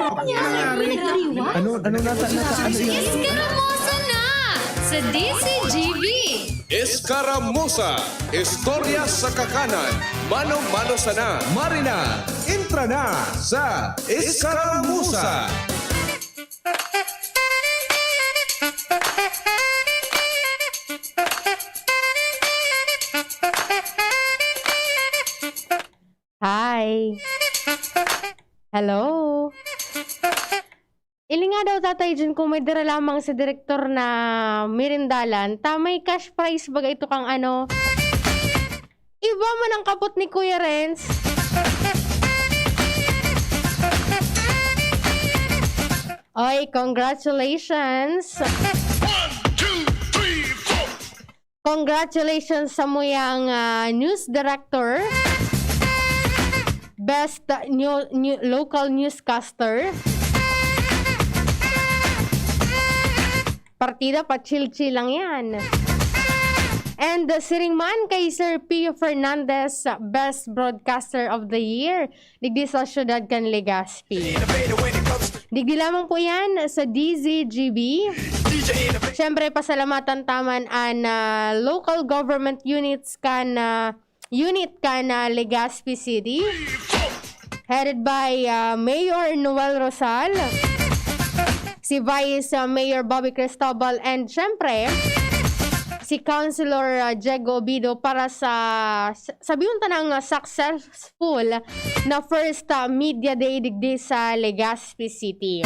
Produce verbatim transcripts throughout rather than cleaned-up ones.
Ano nangyari? Ano, ano nata-, nata-, ano yan? Eskaramuza na sa D Z G B. Eskaramuza, istorya sa kakanan, mano-mano sana. Marina, entra na sa Eskaramuza. Hi. Hello. Ili nga daw, Tatay Jun, kung may dara lamang si direktor na merindalan, ta may cash prize baga ito kang ano. Iba man ang kapot ni Kuya Renz. Oy, congratulations. One, two, three, four. Congratulations sa muyang, ah, news director. Best, ah, new, new, local newscaster. Partida pa, chill-chill lang yan. And, ah, siring man kay Sir Pio Fernandez, ah, Best Broadcaster of the Year. Digdi sa siyudad kan Legazpi. Digdi lamang po yan sa D Z G B. Siyempre, pasalamatan ta man an, ah, local government units kan, ah, unit kan, ah, Legazpi City. Headed by, ah, Mayor Noel Rosal, si Vice, ah, Mayor Bobby Cristobal, and siyempre, si Councilor, ah, Diego Obido para sa, sa, sabihin ta nang, ah, success full na first, ah, media day digdi sa Legazpi City.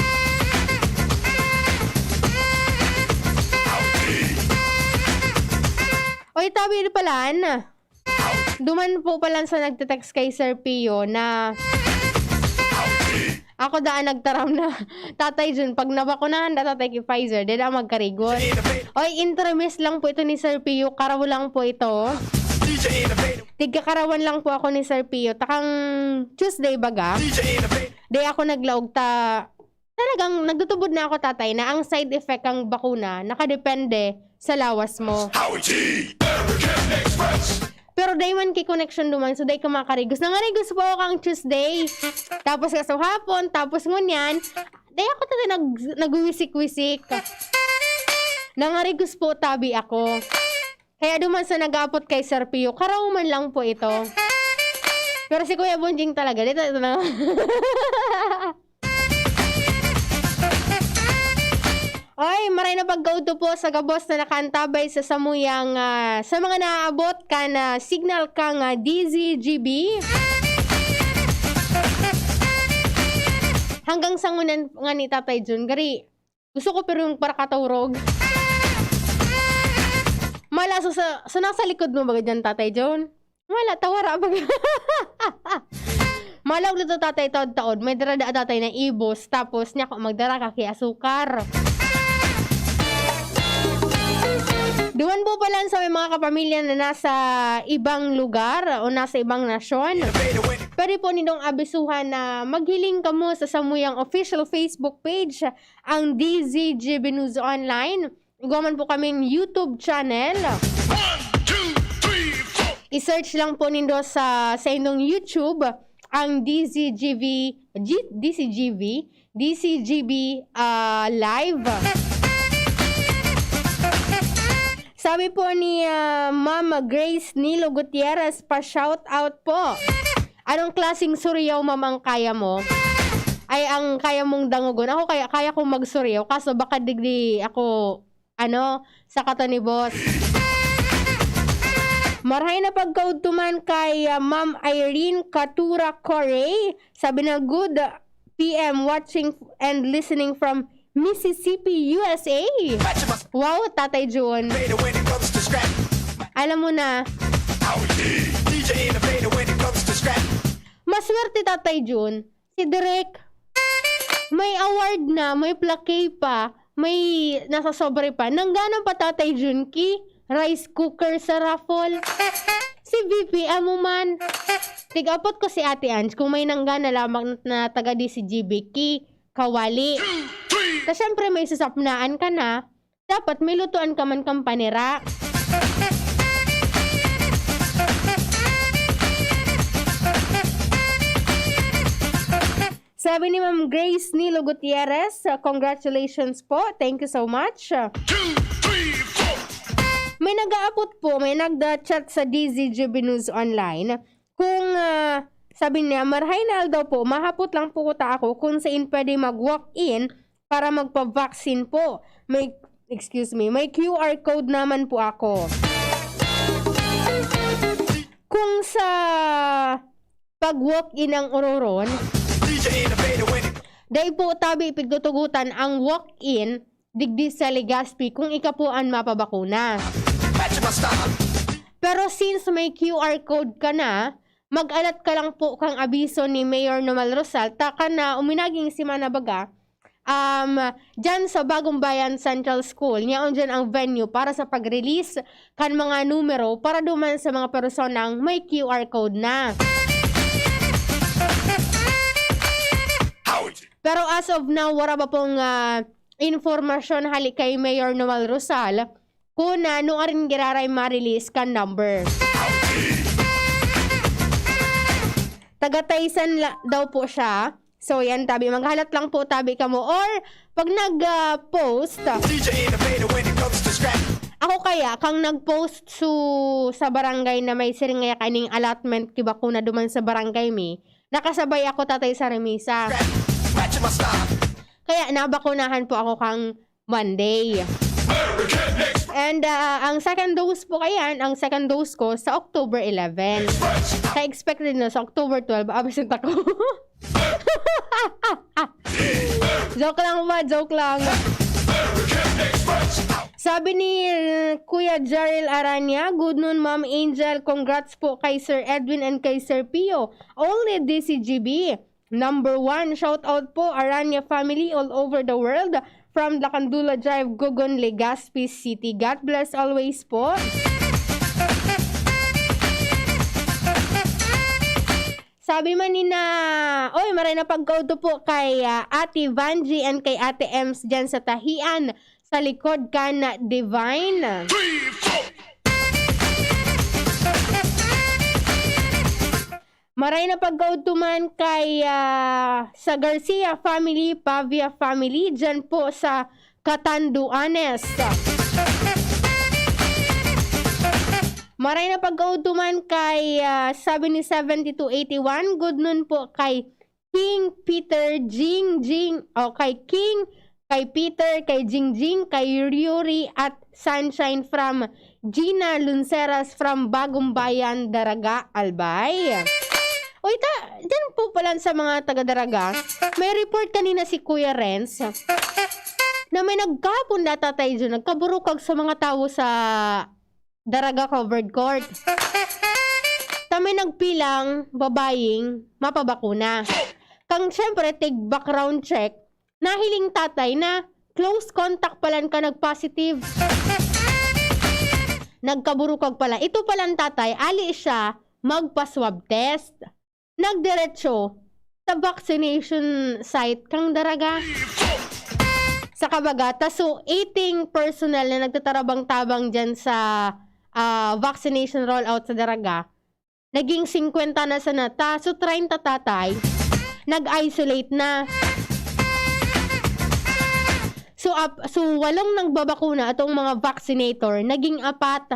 Oy, tabi palan. Duman po palan sa nagte-text kay Sir Pio na ako daan nagtaram na, Tatay Jun, pag nabakunahan na Tatay ki Pfizer, dai na magkarigos. Oy, intramis lang po ito ni Sir Pio. Karaw lang po ito. Tigkakarawan lang po ako ni Sir Pio. Takang Tuesday baga, di ako naglaog ta, talagang nagtutubod na ako, Tatay, na ang side effect ng bakuna nakadepende sa lawas mo. Pero dai man ki connection duman, so dai ka makarigos. Nangarigos po ako kang Tuesday. Tapos kaso hapon, tapos ngunyan, dai ako talaga nag-, nagwiwisik-wisik. Nangarigos po, tabi ako. Kaya duman sa nag-aapot kay Sir Pio, karaw man lang po ito. Pero si Kuya Bonjing talaga, dito, ito na. Oy, maray na pagkaudto po sa gabos na nakaantabay sa samuyang, ah, sa mga naaabot kan, ah, signal kang, ah, D Z G B. Hanggang sa ngunan nga ni Tatay Jun, gari, gusto ko pero yung para kataurog. Mala, so sa, so nasa likod mo ba dyan, Tatay Jun? Wala, tawara pag Malaog na to, Tatay, taod-taod. May dara-dara, Tatay, na ibos. Tapos, niya ako magdara ka ki asukar. Duman po pala sa may mga kapamilya na nasa ibang lugar o nasa ibang nasyon. Pwede po nindong abisuhan na maghiling kamo sa samuyang official Facebook page, ang D Z G B News Online. Igwa man po kaming YouTube channel. One, two, three, four. I-search lang po nindo sa, sa indong YouTube ang D Z G V, G-, D Z G V, D Z G V, ah, Live. Sabi po ni, ah, Ma'am Grace Nilo Gutierrez, pa-shout out po. Anong klaseng suriyaw, ma'am, ang kaya mo? Ay, ang kaya mong dangogon. Ako kaya, kaya kong magsuriyaw, kaso baka digdi ako, ano, sa kato ni boss. Marhay na pagkaudto man kay, ah, Ma'am Irene Katura Corey. Sabi na, "Good P M, watching and listening from Mississippi, U S A." Wow, Tatay Jun. Alam mo na. Maswerte, Tatay Jun. Si Direk, may award na, may plaque pa, may nasasobre pa. Nanggana pa, Tatay Jun, ki rice cooker sa raffle. Si V P, amo man. Tig-apot ko si Ate Ange kung may nanggana lamang na taga D Z G B ki kawali. Ta syempre, may susapnaan ka na. Dapat may lutuan ka man kan panira. Sabi ni Ma'am Grace Nilo Gutierrez, uh, congratulations po. Thank you so much. Two, three, four. May nag-aapot po, may nagda-chat sa D Z G B News Online. Kung, ah, sabi niya, "Marahay na aldaw po, mahapot lang po kuta ako kung sain pwede mag-walk-in para magpa-vaccine po. May, excuse me, may Q R code naman po ako." Kung sa pag-walk-in ang ororon, D J in a fadeaway. Dai po tabi pigtutugutan ang walk-in digdi sa Legazpi kung ika po an mapabakuna. Pero since may Q R code ka na, mag-alat ka lang po kang abiso ni Mayor Nomal Rosal, ta kan na uminaging semana baga, um, dyan sa Bagong Bayan Central School, yaon dyan ang venue para sa pag-release kan mga numero para duman sa mga personang may Q R code na. Pero as of now, wala pa pong, ah, impormasyon hali kay Mayor Noel Rosal kung, ah, nuarin giraray ma-release kan number. Taga Taysan la-, daw po siya. So, yan, tabi. Maghalat lang po, tabi kamo. Or, pag nag, ah, post, D J in a fadeaway when it comes to scrap. Ako kaya, kang nag-post su, sa barangay na may siring ngaya kaining allotment ki bakuna duman sa barangay mi, nakasabay ako, Tatay, sa remisa. Scrap. Match my style. Kaya nabakunahan po ako kang Monday. American Express. And, ah, ang second dose po kayan, ang second dose ko sa October eleven. Express. Kaya expected na sa October twelve, absent ako. Joke lang ba? Joke lang. Sabi ni, uh, Kuya Jaril Aranya, "Good noon, Ma'am Angel. Congrats po kay Sir Edwin and kay Sir Pio. Only D C G B. Number one." Shout out po, Aranya family all over the world. From Lacandula Drive, Gogon, Legazpi City. God bless always po. Sabi man ni na, oy, maray na pagkaudto po kay, ah, Ate Vangie and kay Ate Ems dyan sa Tahian, sa likod kan Divine. Maray na pagkaudto man kay, ah, sa Garcia family, Pavia family, dyan po sa Catanduanes. Maray na pagkaudto man kay, ah, sabi ni seventy two eighty one, good noon po kay King Peter Jingjing, o kay King, kay Peter, kay Jingjing, kay Yuri at Sunshine from Gina Lunceras from Bagong Bayan, Daraga, Albay. Uy, ta, dyan po pala sa mga taga Daraga, may report kanina si Kuya Renz na may nagkahapon na tatay dyan, nagkaburukag sa mga tawo sa Daraga Covered Court. Ta may nagpilang babayeng mapabakuna. Kang siyempre, tig background check, nahiling tatay na close contact palan ka nag-positive. Nagkaburukag pala. Ito palan tatay, ali siya magpa-swab test. Nagdiretso sa vaccination site kang Daraga. Sa kabaga, ta so eighteen personnel na nagtatarabang-tabang dyan sa, ah, vaccination rollout sa Daraga, naging singkwenta na sana. Ta, so treinta tatay, nag-isolate na. So, ap-, so, walong nagbabakuna atong mga vaccinator, naging apat.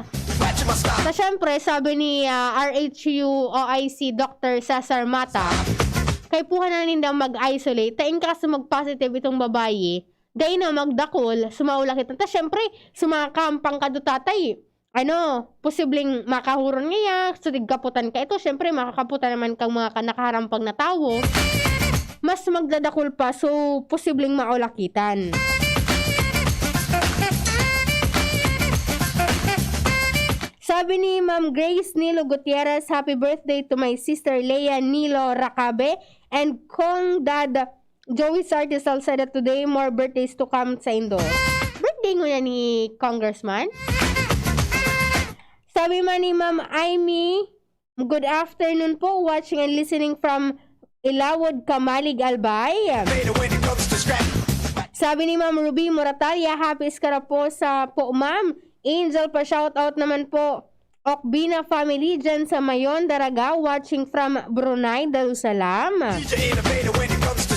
Ta, syempre, sabi ni, ah, R H U O I C Doctor Cesar Mata, kaipuhan na nindang mag-isolate. Ta, in kaso mag-positive itong babayi, dai na magdakul, sumaulakit na. Ta, syempre, sumakampang ka do, tatay. Ano, posibleng makahuron ngaya, so tigkaputan ka ito, syempre, makakaputan naman kang mga ka-, nakaharampag na tawo. Mas magdadakul pa, so, posibleng maulakitan. Sabi ni Ma'am Grace Nilo Gutierrez, "Happy birthday to my sister Lea Nilo Racabe and Kong Dad Joey Sarte Salceda today, more birthdays to come sa indo." Birthday ngunyan ni Congressman? Sabi man ni Ma'am Aimee, "Good afternoon po, watching and listening from Ilawod, Camalig, Albay." Sabi ni Ma'am Ruby Moratalia, "Happy Eskarapo sa po, ma'am." Angel, pa-shoutout naman po. Okbina family dyan sa Mayon, Daraga, watching from Brunei, Darussalam. D J in a fader when it comes to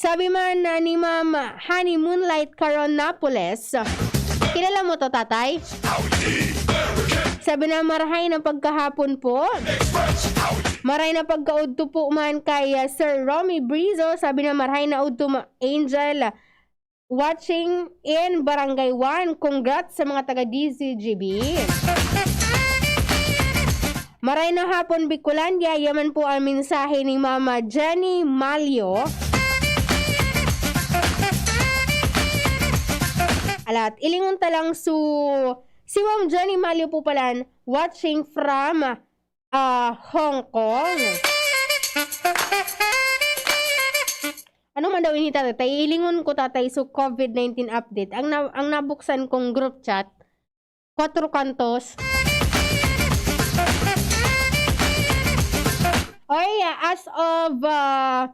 Sabi man na ni Ma'am Honey Moonlight Caron Napoles, kilala mo to, Tatay? Sabi na, "Marahay na pagkahapon po." Maray na pagkaudto po man kay, ah, Sir Romy Brizo. Sabi na, "Marahay na udto, Ma-, Angel. Watching in Barangay one. Congrats sa mga taga D Z G B." Maray na hapon, Bicolandia. Yaman po ang mensahe ni Mama Jenny Malio. Alat, ilingon ta lang su, si Ma'am Jenny Malio po palan, watching from, ah, Hong Kong. Ano man daw ini, Tatay? Ilingon ko, Tatay, su covid nineteen update. Ang na, ang nabuksan kong group chat, Cuatro Cantos. Oy, as of, ah,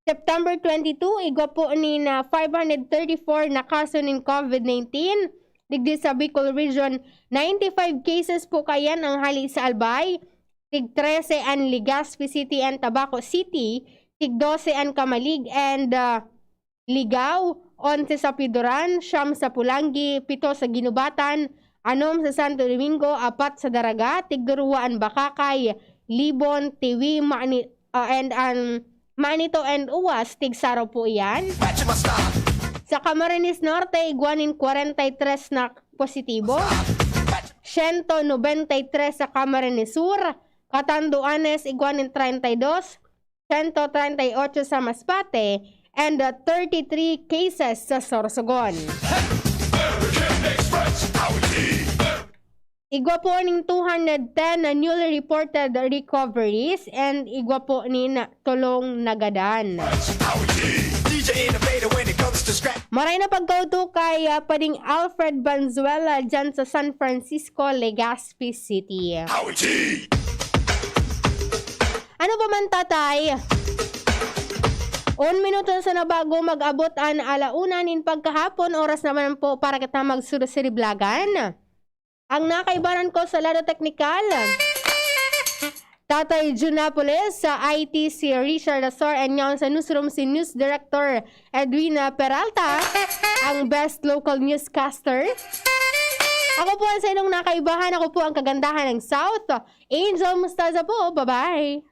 September twenty-two, igwa po nin five hundred thirty-four na kaso nin covid nineteen. Digdi sa Bicol Region, ninety-five cases po kaiyan ang hali sa Albay. Tig trese an Legazpi City and Tabaco City, tig dose an Camalig and, ah, Ligao, onse sa Pidoran, siyam sa Polangui, pito sa Guinobatan, anom sa Santo Domingo, apat sa Daraga, tig duruwa an Bacacay, Libon, Tiwi, Mani-, ah, and an Manito and Uwas, tig saro po iyan. Sa Camarines Norte, igwa nin kwarenta y tres na positibo, sento nobenta y tres sa Camarines Sur, Catanduanes, igwa nin treinta y dos, sento treinta y ocho sa Masbate, and, uh, thirty-three cases sa Sorsogon. Igwa po ning two hundred ten na newly reported recoveries and igwa po nin tolong nagadan. Maray na pagkaudto kay, ah, Pading Alfred Banzuela dyan sa San Francisco, Legazpi City. Ano pa man, Tatay? Un minuto na sana bago mag-abot an ala una nin pagkahapon, oras naman po para kita magsiriblagan. Ang nakaibahan ko sa lado teknikal, Tatay Jun Napoles, sa I T si Richard Asor, and ngayon sa newsroom si News Director Edwina Peralta, ang best local newscaster. Ako po ang sainong nakaibahan, ako po ang kagandahan ng South, Angel Mostaza po. Bye-bye!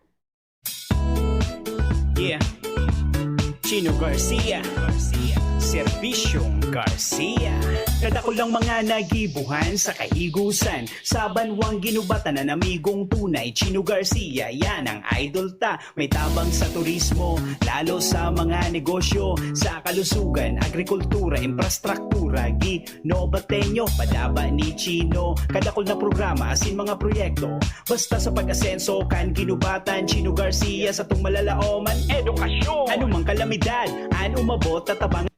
Yeah. Chino Garcia. Serbisyong Garcia. Kadakul ang mga nagibuhan sa kahigusan. Sa banwang ginubatan na namigong tunay, Chino Garcia, yan ang idol ta. May tabang sa turismo, lalo sa mga negosyo, sa kalusugan, agrikultura, infrastruktura, gi Nobateño, padaba ni Chino. Kadakul na programa, asin mga proyekto. Basta sa pag-asenso, kan ginubatan, Chino Garcia, sa tung malalaoman. Edukasyon! Anumang kalamidad, an umabot, tatabang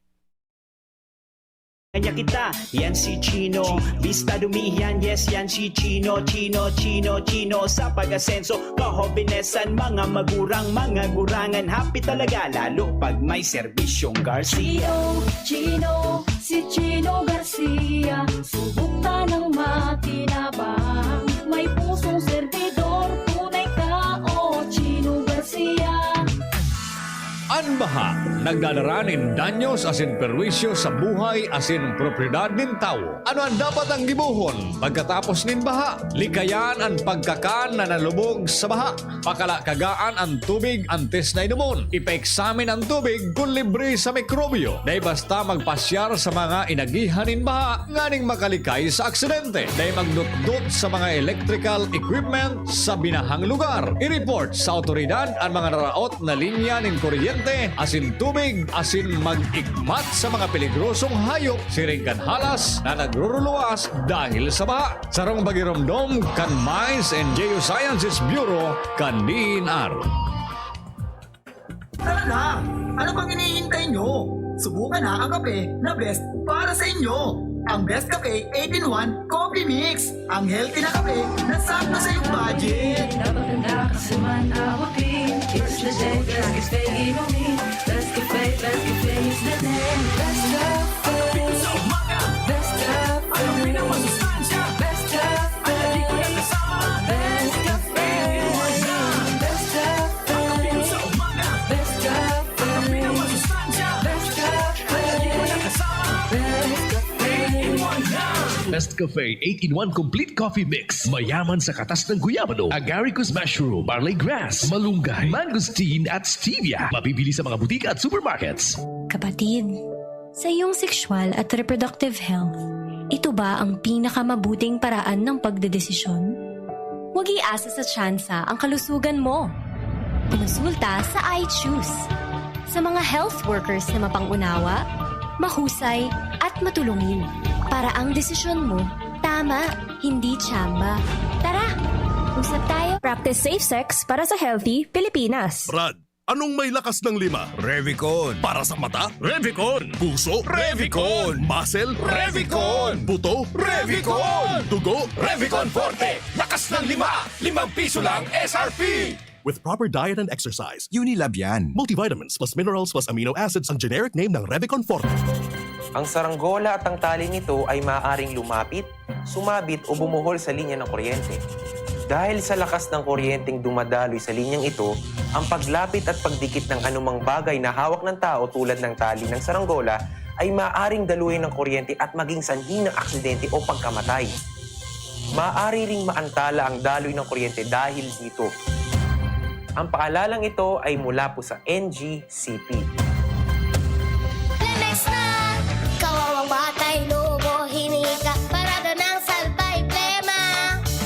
niya kita. Yan si Chino. Bista dumiyan, yes, yan si Chino. Chino, Chino, Chino. Sa pag-asenso, kahobinesan, mga magurang, mga gurangan. Happy talaga, lalo pag may serbisyong Garcia. Chino, Chino, si Chino Garcia. Subok tanang makinabang. May pusong serbidor, tunay ka, o Chino Garcia. An baha nagdadara nin danyos asin perwisyo sa buhay asin propiedad nin tawo. Ano an dapat ang gibohon pagkatapos nin baha? Likayan an pagkakan na nalubog sa baha. Pakalakagaan an tubig antes na inomon. Ipaeksamin an tubig kun libre sa mikrobyo. Dai basta magpasyar sa mga inagihan nin baha nganing makalikay sa aksidente. Dai magdutdot sa mga electrical equipment sa binahang lugar. I-report sa awtoridad an mga naraot na linya nin kuryente asin tubig asin mag-ikmat sa mga peligrosong hayop siring kan halas na nagruruluwas dahil sa baha. Sarong pagiromdom kan Mines and Geosciences Bureau kan D E N R. Tara na! Ano pang hinihintay nyo? Subukan na ang kape na best para sa inyo. Ang Best Cafe eight-in-one Coffee Mix. Ang healthy na kape na sakto sa iyong budget. Napakaganda kasi man abutin. It's the day, Best Cafe inumin. Best Cafe, Best Cafe is the name. Best Cafe. Best Cafe. Ang pinamasustansya. Best Cafe. Ang lagi ko nakasama. Best Cafe. Best Cafe. Ang pinamasustansya. Nescafe eight-in-one Complete Coffee Mix. Mayaman sa katas ng guyabano, agaricus mushroom, barley grass, malunggay, mangosteen at stevia. Mabibili sa mga butika at supermarkets. Kapatid, sa iyong sexual at reproductive health, ito ba ang pinakamabuting paraan ng pagdedesisyon? Huwag iasa sa tsansa ang kalusugan mo. Kumonsulta sa I Choose. Sa mga health workers na mapang-unawa, mahusay, at matulungin, para ang desisyon mo tama, hindi tsamba. Tara, usap tayo. Practice safe sex para sa healthy Pilipinas. Brad, anong may lakas ng lima? Revicon. Para sa mata? Revicon. Puso? Revicon. Muscle? Revicon. Buto? Revicon. Dugo? Revicon Forte. Lakas ng lima. Limang piso lang S R P. With proper diet and exercise, Unilab yan. Multivitamins plus minerals plus amino acids ang generic name ng Revicon Forte. Ang saranggola at ang tali nito ay maaaring lumapit, sumabit o bumuhol sa linya ng kuryente. Dahil sa lakas ng kuryenteng dumadaloy sa linyang ito, ang paglapit at pagdikit ng anumang bagay na hawak ng tao tulad ng tali ng saranggola ay maaaring daluyan ng kuryente at maging sanhi ng aksidente o pagkamatay. Maaari ring maantala ang daloy ng kuryente dahil dito. Ang paalalang ito ay mula po sa N G C P. Lemex na! Kawawang batay, lobo, hinika, parada ng salbay, plema.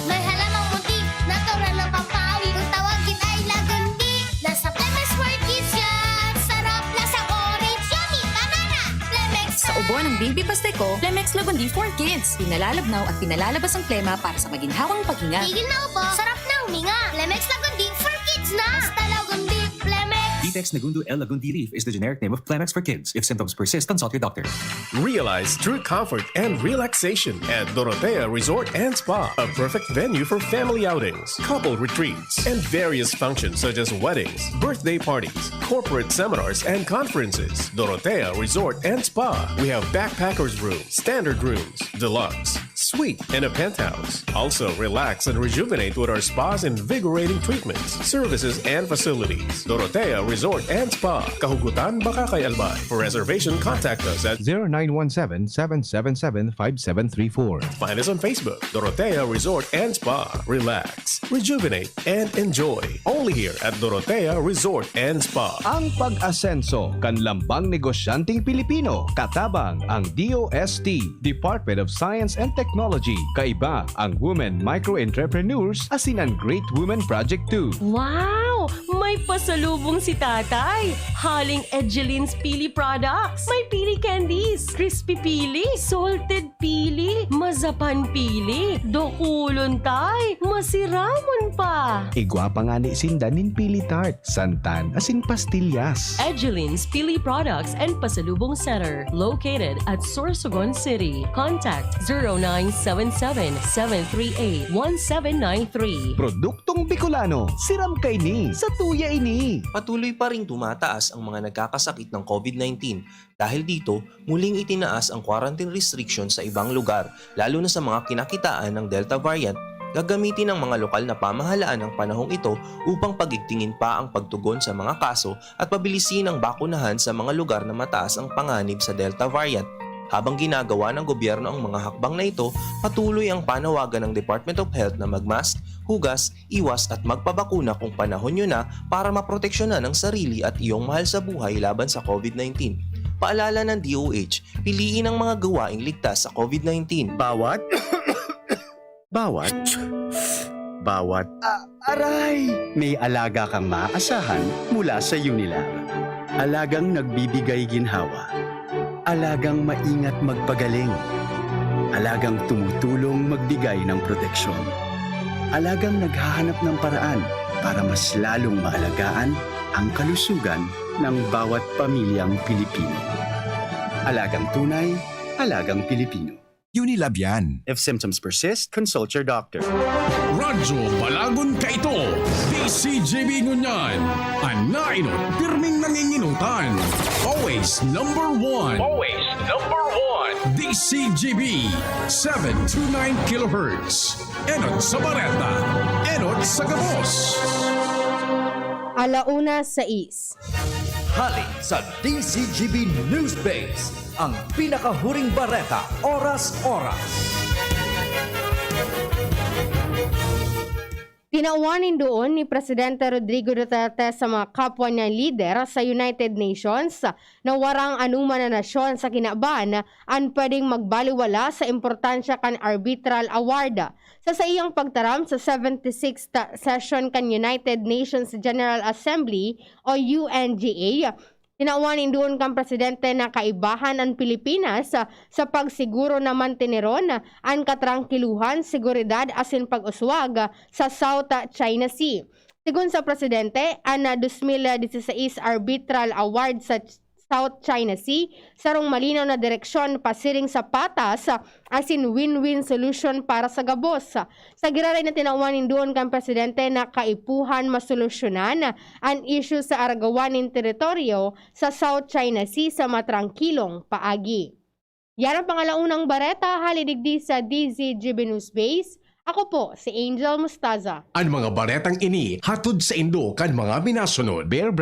May halamang munti, natural na pampawi. Kung tawagin ay lagundi, nasa Lemex World Kids yan. Sarap, lasang orange, yummy, banana. Lemex Sa ubo ng baby pasteko, Lemex Lagundi for Kids. Pinalalabnaw at pinalalabas ang plema para sa maginhawang paghinga. Tigil na ubo, sarap na huminga. Lemex Lagundi for Kids na! Basta Lagundi, Lemex! Vitex Negundo L Lagundi Leaf is the generic name of Plemex for kids. If symptoms persist, consult your doctor. Realize true comfort and relaxation at Dorotea Resort and Spa, a perfect venue for family outings, couple retreats, and various functions such as weddings, birthday parties, corporate seminars, and conferences. Dorotea Resort and Spa. We have backpackers room, standard rooms, deluxe, suite, and a penthouse. Also, relax and rejuvenate with our spa's invigorating treatments, services, and facilities. Dorotea Resort and Spa, Kahugutan, Bacacay, Albay. For reservation, contact us at zero nine one seven, seven seven seven, five seven three four. Find us on Facebook, Dorotea Resort and Spa. Relax, rejuvenate, and enjoy. Only here at Dorotea Resort and Spa. Ang pag-asenso kan lambang negosyanteng Pilipino, katabang ang D O S T, Department of Science and Technology. Kaiba ang Women Micro Entrepreneurs asin an Great Women Project two. Wow! May pasalubong si Tatay! Haling Edgeline's Pili Products. May pili candies, crispy pili, salted pili, mazapan pili, dokolon, Tay, masiramon pa! Igwa pa ngani sinda nin pili tart, santan asin pastillas. Edgeline's Pili Products and Pasalubong Center, located at Sorsogon City. Contact zero nine seven seven, seven three eight, one seven nine three. Produktong Bicolano, siram kaini, satuya ini. Patuloy pa ring tumataas ang mga nagkakasakit ng COVID nineteen. Dahil dito, muling itinaas ang quarantine restriction sa ibang lugar, lalo na sa mga kinakitaan ng Delta variant. Gagamitin ng mga lokal na pamahalaan ang panahong ito upang pagigtingin pa ang pagtugon sa mga kaso at pabilisin ang bakunahan sa mga lugar na mataas ang panganib sa Delta variant. Habang ginagawa ng gobyerno ang mga hakbang na ito, patuloy ang panawagan ng Department of Health na magmask, hugas, iwas at magpabakuna kung panahon nyo na para maproteksyonan ang sarili at iyong mahal sa buhay laban sa COVID nineteen. Paalala ng D O H, piliin ang mga gawaing ligtas sa COVID nineteen. Bawat, bawat, bawat, ah, aray! May alaga kang maaasahan mula sa Unilab. Alagang nagbibigay ginhawa. Alagang maingat magpagaling. Alagang tumutulong magbigay ng proteksyon. Alagang naghahanap ng paraan para mas lalong maalagaan ang kalusugan ng bawat pamilyang Pilipino. Alagang tunay, alagang Pilipino. Unilab yan. If symptoms persist, consult your doctor. Radyo Balagon Kaito, D C G B Ngunyan, an nainot pirming nanginginutan. Always number one. Always number one. D C G B, seven two nine kilohertz. Enot sa Bareta, enot sa gabos. Alauna sais. Hali sa D C G B News Base, ang pinakahuring bareta, oras-oras. Tinawan nin duon ni Presidente Rodrigo Duterte sa mga kapwa niya lider sa United Nations na warang anuman na nasyon sa kinaban an pwedeng magbaliwala sa importansya kan Arbitral Award. Sa saiyang pagtaram sa seventy-sixth session kan United Nations General Assembly o U N G A, tinawan nin duon kan presidente na kaibahan an Pilipinas sa pagsiguro na manteneron an katrangkiluhan, seguridad asin pag-uswag sa South China Sea. Sigon sa presidente, an dos mil dieciséis Arbitral Award sa South China Sea sarong malinaw na direksyon pasiring sa patas asin win-win solution para sa gabos. Sa giraray na tinawan nin duon kan presidente na kaipuhan masolusyonan an isyu sa aragawan nin teritoryo sa South China Sea sa matrangkilong paagi. Yan ang pangalaunang bareta hali digdi sa D Z G B News Base. Ako po si Angel Mustaza. An mga baretang ini hatod saindo kan mga minasunod. Bear